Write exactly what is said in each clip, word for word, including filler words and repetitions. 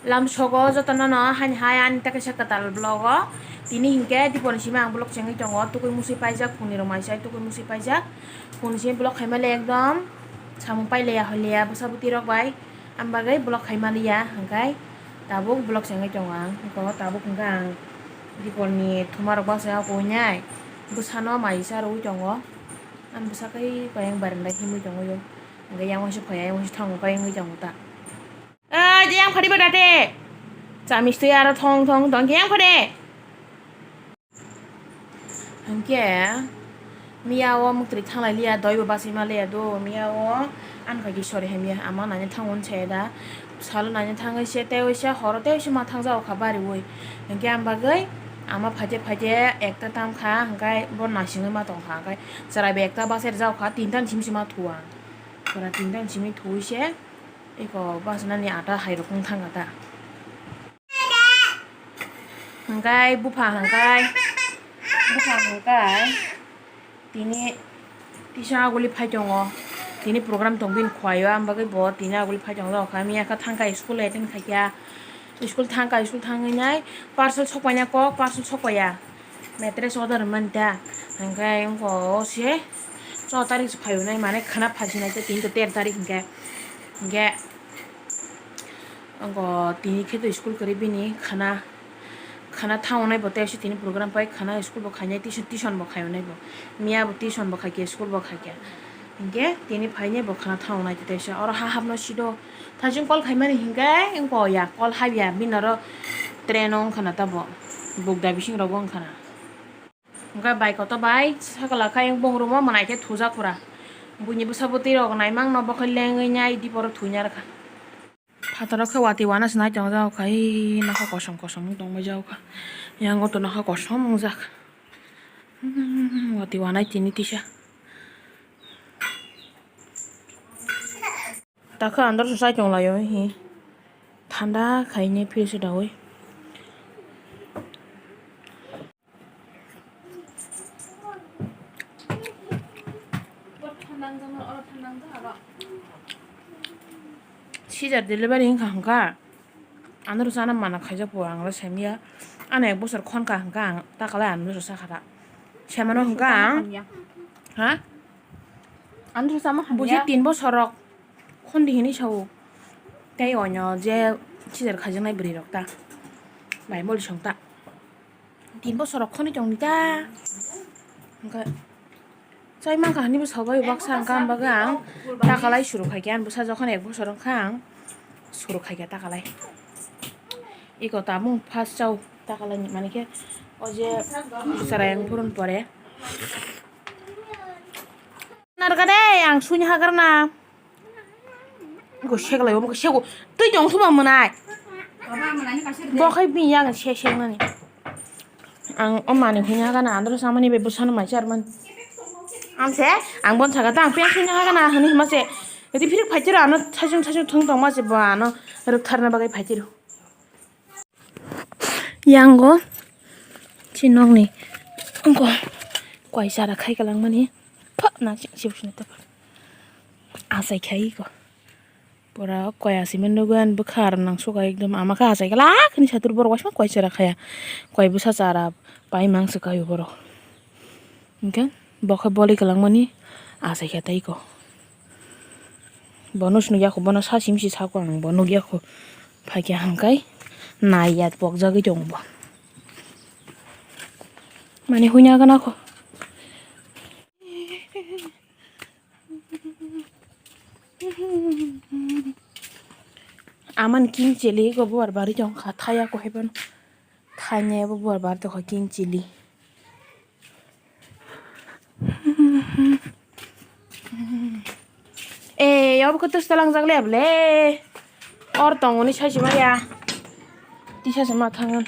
Lamsogo jotono no haini hai ani ta kaisa kwtal vlog o. Tini hinkhe dipor ni simi ang vlog chengwi tongo, tukui musui paijak, phunirok mai sai tukui musui paijak. Phun simi vlog khaima le ekdom samung pailaiya hoiya bwsa bwtwi rok bai, ang bagwi vlog khaima liya, hwnkhe tabuk vlog chengwi tongo ang. Eko tabuk hwnkhe ang dipor ni thumarok baksa o kuinai bwsano mai cha rwui tongo. Ang bwsa khe koyang barenda himwi tongwi o, hwnkhe yang waisa phai yang waisa thangwi tongo ta. Oi, je yang phadi ba date. Chamis twi aro thong thong thong ke yang phade. Hwnkhe miya o muktri thanglai liya, doi bo bachai ma liya do. Miya o ani kaki sori hai miya ama naina thango hwn se da. Salo naina thangwi se tei waisa horo tei waisa ma thang jao kha bari wi. Hwnkhe ang bagwi ama phaite phaite ekta tam kha, hwnkhe bo naisingwi ma tong kha, hwnkhe chwrai bai ekta bachai rw jao kha, tinta ni simi se ma thu ang. Pura tinta ni simi thuwi se. Eko bachana ni ata hai rok wng thang kha ta. Hwnkhe bupha hwnkhe, bupha hwnkhe tini tisa aguli phai tongo. Tini program tong bini khwlai o, ang bagwi bo tini aguli phai tongo. Kha miya kha thang kha school attend khai kha. School thang kha, school thangwi nai parcel sok paina kok, parcel sok paiya. Mattress order mani ta, hwnkhe wngkha o se choudo tarik se phaio nai, mane khwna phasinai ta, tini to tero tarik hwnkhe, hwnkhe wngkha tini khe to school kwrwi bini khwna, khwna thango nai bo tei se tini program pai khwna school bo khainai, tuition, tuition bo khaio nai bo, miya bo tuition bo khaikhe school bo khaikhe, hwnkhe tini phainai bo khwna thango nai tei se oro ha hapno sido. Thajin call khaimani hinkhe wngkha ya, call habya bini oro train o wngkha na tabo, bukda bising rogo wngkha na. Wngkha bai koto bai sakala khe bong room o mwnai khe thujak pura. Buini bwsa bwtwi rok naimang no bo khe lengwi nai dipor o thwina rwkha. Phataro khe watwi wana se nai tong jak kha, ee nokha kosom kosom wng tong bai jak kha. Yang o to nokha kosom wng jak. Hmm, watwi wanai tini tisa. Takhe andar se chai tong lai o hi. Thanda khaini fridge daui. Scissor delivery wngkha hwnkha. Ano rwchana mana khaijak bo ang rw saimanya. Ano ek bosor khon kha hwnkha ang ta kwlai ano rwcha kha ta. Semano hwnkha ang. Ha? Ano rwchama hamya. Buji tin bosor rok khondi hinwi sao. Tei oino je scissor khaijaknai bwrwi rok ta. Bai moli song ta. Tin bosor rok khoni tongdi ta. Hwnkhe. Chai mankha hwnwi bo sabai baksa ang kam bagwi ang takalai suru khaikhe, ang bwsa jokhon ek bosor wngkha ang suru khaikhe takalai. Iko tabuk first chao takalai ni mani khe o je chwrai ang phurun pore. Narwkha de ang suini hagar na. Go seglai omo sego twi tong thuma mwnai. Bo khai bini yagan se se nani. Ang o mani hunya gana andro samani be bwsano mai charman. Amse ang bon saga ta ang peng hunya gana hani hima se. Ri phirik phaitiro ano thajung thajung thung tong ma se bo ano rwktharna bagwi phaitiro. Yango chinokni wngkha koi chara khai kwlangmani phakna chip sini tepar achai khai ko pura koi asima nugwi ani bwkha aro nang suka ekdom ama khe achai khe lak hini satur borok waisma koi chara khaya koi bwsa chara pai mang se kaio borok. Hingke bo khe boli kwlangmani achai khe tei ko. Bono se nukya kho, bono sa simi se sako ang bo nukya kho. Phaikhe hangkai nai ya pokjagwi tongo bo. Mani huina gana kho. Amani king chili go buar bari tong kha thaya ko haiban. Thanya bo buar bari tong kha king chili. Eh, obo khe twsta langjak le bole. Or tongoni sai se maya. Tisa se ma thangan.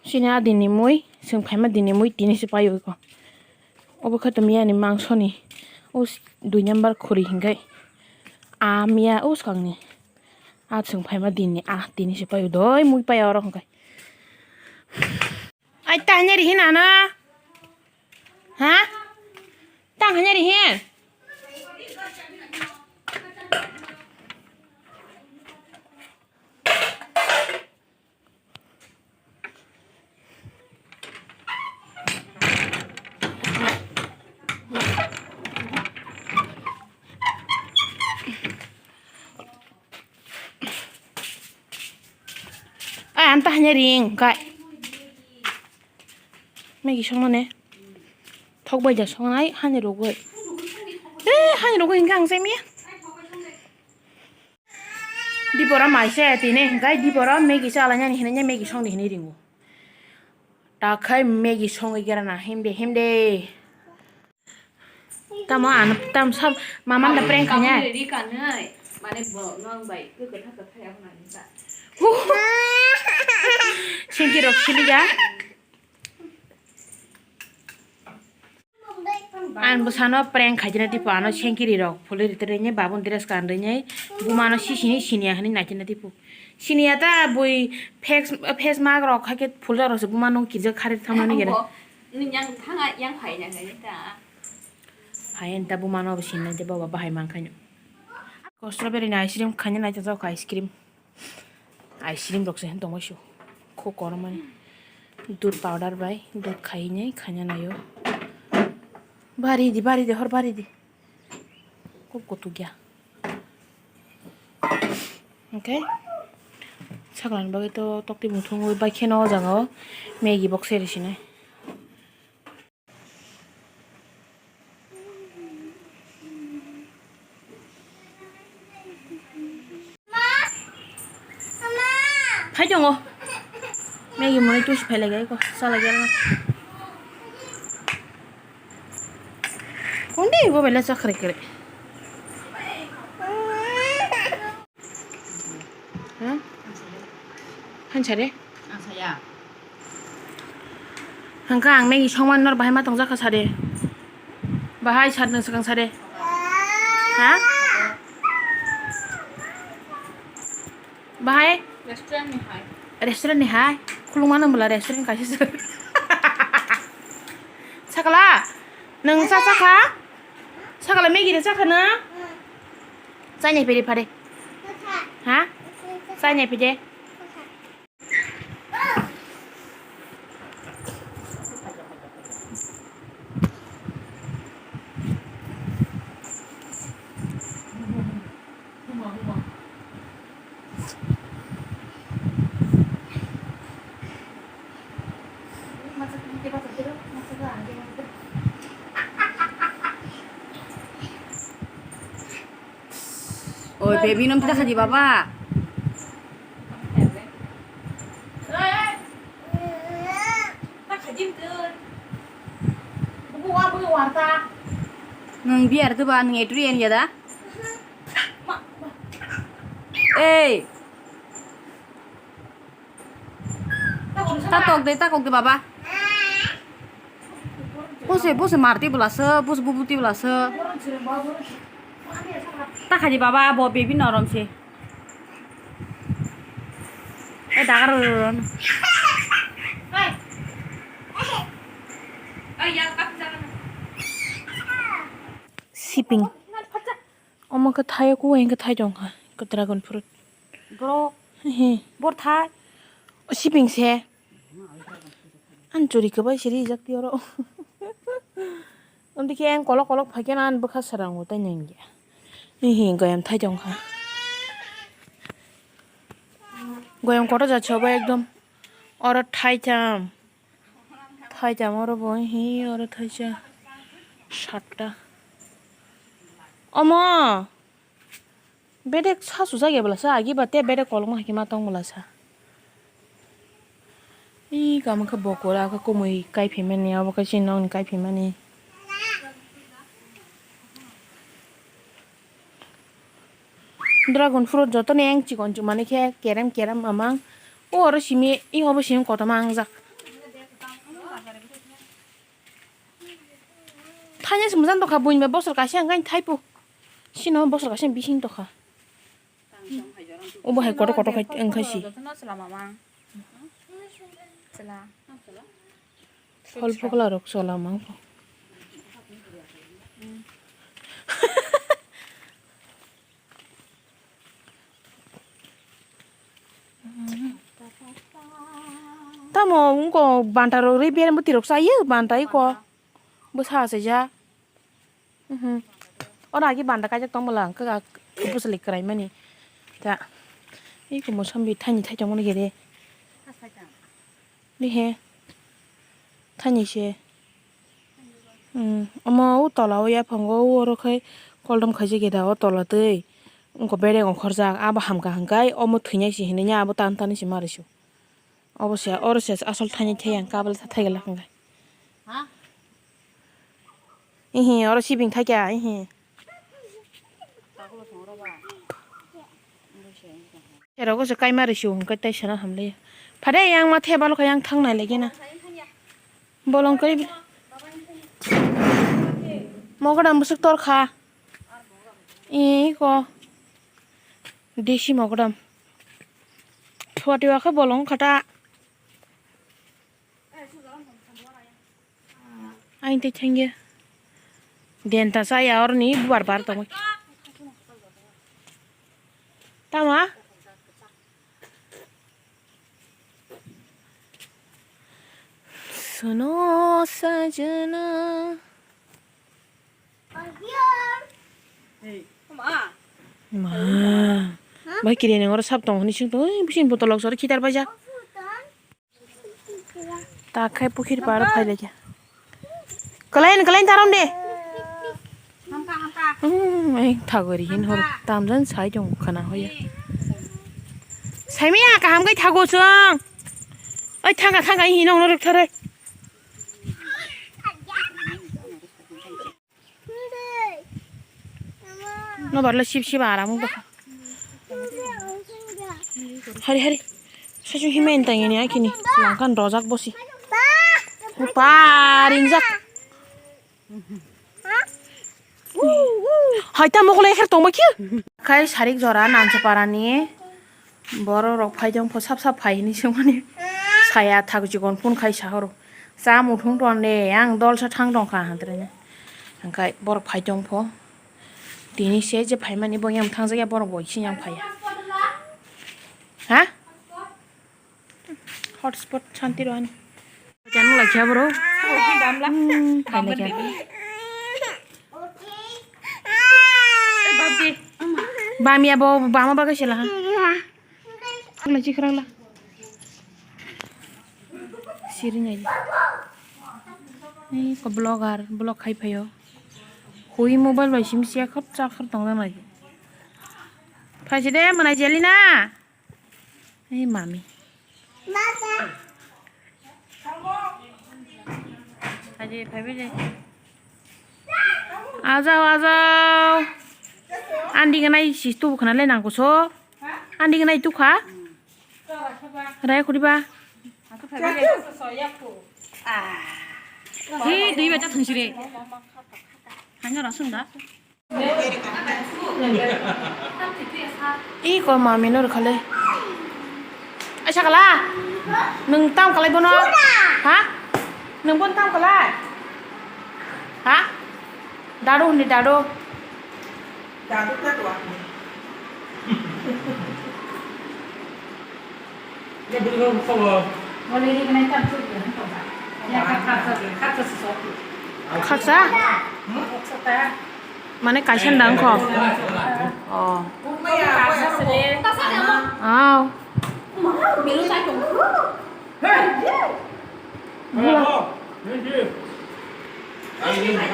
Sini a dinni mui, chwng phaima dinni mui tini se paio iko. Obo khe to miyani mangsoni. Us dui number khuri hinkai. A miya uskangni. A chwng phaima dinni a tini se paio doi mui paio oro hinkai. Ai tanya rihin ano. Ha? Tang hanya rihin. Tahanya ring kai. Maggie songmani. Thok bai ja songnai hani rogoi. Eh, hani rogoi hingke ang semiya. Dipora mai se tini hingkai dipora Maggie sa alainani hinanya Maggie songdi hinui ringo. Takhai Maggie songwi gera na himde himde. Tamo ano tam sab maman da prank khanya. Ri kanai mane bo nang bai ke kotha kotha ya na ni ta. Singki rok siliga. Ang bwsano prank khaijana tipo ano sengkiri rok phulwi ritwrwi ni babun dress kanrwi ni bumano sisini siniya hinwi naikhe na tipo siniya ta bui face face mark rok haikhe phuljakrokse bumano kirjak kharwi thamani gere. Nini yang thanga yang phaina khaini ta. Hai enta bumano bo sinai de baba bahai mankhaino. Ko strawberry ni ice cream khaina naithok ice cream. Ice cream rok se tongmai su. Kho koromani. Dudh powder bai dudh khainai khaina naio. Bari di bari di hor bari di. Kok kutuk ya. Okay. Saklan bagwi to tokti muthungwi bai kheno o jaga o Maggie box se risinai. Phai tongo. Maggie mwnwi tusi phai lai ko. Sa lai ko. Kondi bo bela chakre kre. Ha? Hansa de? Ang saya. Hangka ang Maggie songman nor bahai ma tongjakha sade. Bahai sat nang sakang sade. Ha? Bahai? Restaurant ni hai. Restaurant ni hai. Khulung mano bwla restaurant kaisa se. Sakala, nang sa sakha? Sakala Maggie de sakha na? Chai nai pede phade. Ha? Chai nai pede. Oi, baby, nung kita khaji baba. Nung biar tu ba, nung etri en ya da? Ei. Ta tok de, ta kok de baba. Bose, bose marti belasa, bose bubuti belasa. Ta khaji baba, bo baby norom se. Eh, dagar ron. Siping. Omo khe thai o kuwa hwnkhe thai tongkha, dragon fruit. Bro. He. Bor thai. O siping se. An churi kwbai se rijak tei oro. Amtwi khe ang kolok kolok phai khe ang bwkha srango tei nangya. He, goyam thai tongkha. Goyam kotor jat se obo ekdom. Oro thai cham. Thai cham oro bo, he, oro thai cha. Satta. Omo. Bedek sa sujak ya bwlasa, agi ba te bedek kolokma hai khe ma tong bwlasa. Ih, kamo khe bokora khe kumui kai phaimani, abo khe chini nokni kai phaimani. Dragon fruit joto ni eng chikon chikon mani khe kerem kerem mamang. O oro simi, ih, obo simi kotorma wngjak. Thanya se mujang tokha, buini bai bosor kaisa hwnkhai thaipo. Sino bosor kaisa bising tokha. Obo hai kotor kotor khai wngkha si. Sol pokla rok sola mangkho. Tamo wngkho banta rok ri berem bwtwi rok chaio banta iko bwsa achaijak. Mhm. Oro agi banta kaijak tong bwla hwnkhe bwswlwi kwrai mani ta iko mosambi thaini thai tongmani gede. Dihe. Thani se. Hmm, omo o tola o yaphango o oro khai koldom khaijak ya da o tola twi. Wngkha bereng ongkhorjak abo hamkha hwnkhe omo thwinai se hinui abo tan tan se ma rwsio. Obo se oro se asol thani thai ang kabla tha thai glak hwnkhe. Ihi oro sibing thai kya ihi. Ero go se kaima rwsio hwnkhe tei sana hamle. Phade yang ma the balo kha yang thang nai legi na. Bolong kari. Mogodam busuk tor kha. Iko. Desi mogodam. Thuati wa kha bolong khata. Aing tei thangya. Den ta saya oroni bubar bar tongwi. Tama? Suno sajana. Ma. Bai kiri nang oro sap tong hini sing tong. Oi, bising botol lok sor khitar baja. Ta khai pukhir paro phai laikha. Kalain, kalain tarom de. Hmm, ai thagori hin hor tamjan sai jong khana hoya. Saimiya kaham kai thago chwng. Oi thanga thanga hin ong norok tharai. No barlo sip sip aram wngkha. Hari hari. Sachu himen tangini akini langkan rojak bosi. Upa ringjak. Hai ta mokol ekher tongma khe. Khai sarik jora Nanchapara ni. Borok rok phai tong pho sap sap phai hinui swngmani saya thak chikon phone khai sa horo cha muthung ton de ang dol sa thang tong kha hantre ne hingkai borok phai tong pho tini se je phai mani bo yang thang jak ya borok bo sini yang phai ya ha hotspot santi rohani. Channel laikha bro. Hmm, khailakha. Bamya bo bama bagwi sela ha. Khwlai chikhwrang la. Siring ai. Ni ko vlogger, vlog khai phaio. Hui mobile bai sim siya khap cha khar tong nai. Phaisi de manai Jelina. Ei mami. Aji phaibai de. Ajao, ajao. Andi ganai si tu khana le nang kuso. Andi ganai tu kha. Rai khuri ba. Hi dui bata thang sire. Hanya rasung da. Ih, kok mami no rwkha le. Ai, sakala. Nwng tam kalai bono? Ha? Nwng bono tam kalai? Ha? Dadu hwnwi dadu. Dadu ta dua. Khaksa? Mane kaisa dang kho. Oh. Aw.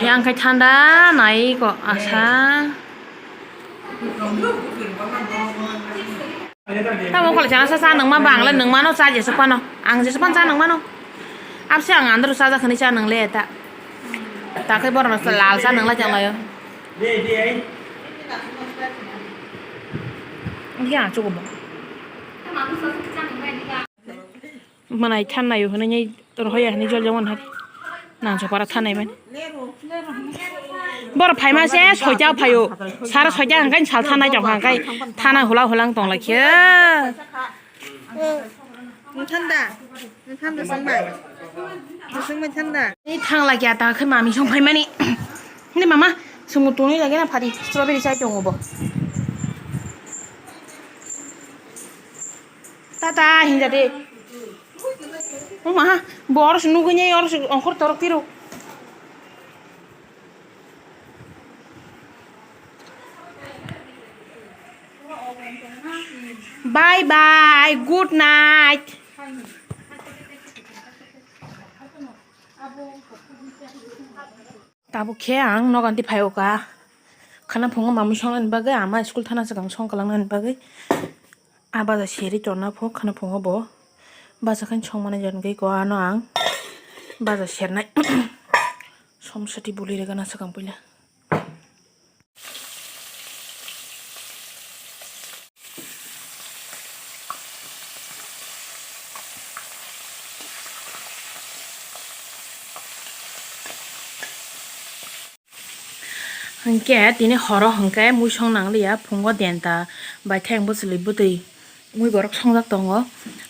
Yang khai thanda nai ko asa. Tamo kole chana sa sa nangma bang le nangma no cha jesu phano. Ang jesu phan cha nangma no. Abse ang andro cha ja khani cha nang le ta. Ta khai borok no lal cha nang la chang layo. Iya chugo bo. Manai thannaio hwnwi rohoya hwnwi joljak mani hari. Nangsopara thanai mani. Borok phaima se soita phaio. Sara soita hwnkhai sal thanai tongkha hwnkhai thana hula hula wng tonglaikhe. Thanda. Thanda sangma. Sangma thanda. Ni thanglaikhe ta khe mami song phaimani. Ni mama sumu tuni lage na phari strawberry chai tongo bo. Tata hinja de. Oma, bor se nugui nei or se ongkhor torok tiro. Bye bye, good night. Tabuk khe ang noganti phai o ka. Khana phungo mamwi songnani bagwi ama school thana swkang song kwlangnani bagwi. A baja seri tonna pho khana phungo bo. Baja khan songmani jan gwi ko ano ang. Baja sernai. Somsati buli rega na swkang puila. Hinkhe tini horo hinkhe mui song nangliya, phungo denta bai thayang bwchwlwi bwtwi mui borok songjak tongo,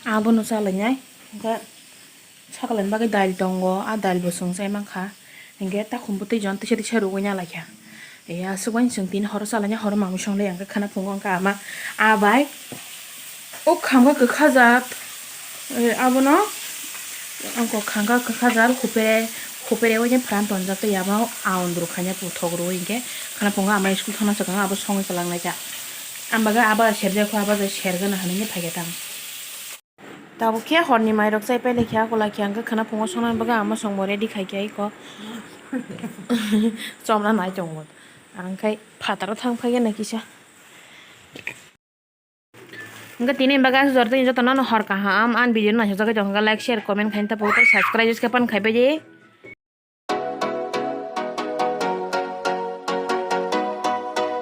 abono chalainai. Hinkhe sakalaini bagwi dail tongo, a dail bo chwng chai mankha, hinkhe takhum bwtwi jon tisa tisa rwgwi nalaikha. Aswk bai chwng tini horo chalainai, horo mamwi songlai hinkhe khana phungo hinkhe ama a bai. O khamkha kwkha jat, eh, abono ang kok khamkha kwkha jat, hupere, hupere o je pran tonjak tei yama o aondro khaina puthok rwo hinkhe khana phungo ama school thana swkang abo songwi kwlangnai ta. Ang bagwi abo serjak kho, abo je sergana hinwi phai khe tang. Tabuk khe horni mairok chai pailai khe, akolai khe ang khe khana phungo songnani bagwi ama songbo ready khai khe aiko. Chomna nai tongo. Ang khai phataro thang phai gana kisa. Hingke tini bagwi aswk jora tini jotono no hor kaham ani video no naisajagwi tongkha, like, share, comment khaina tabuk tei subscribe khe pan khaibai di.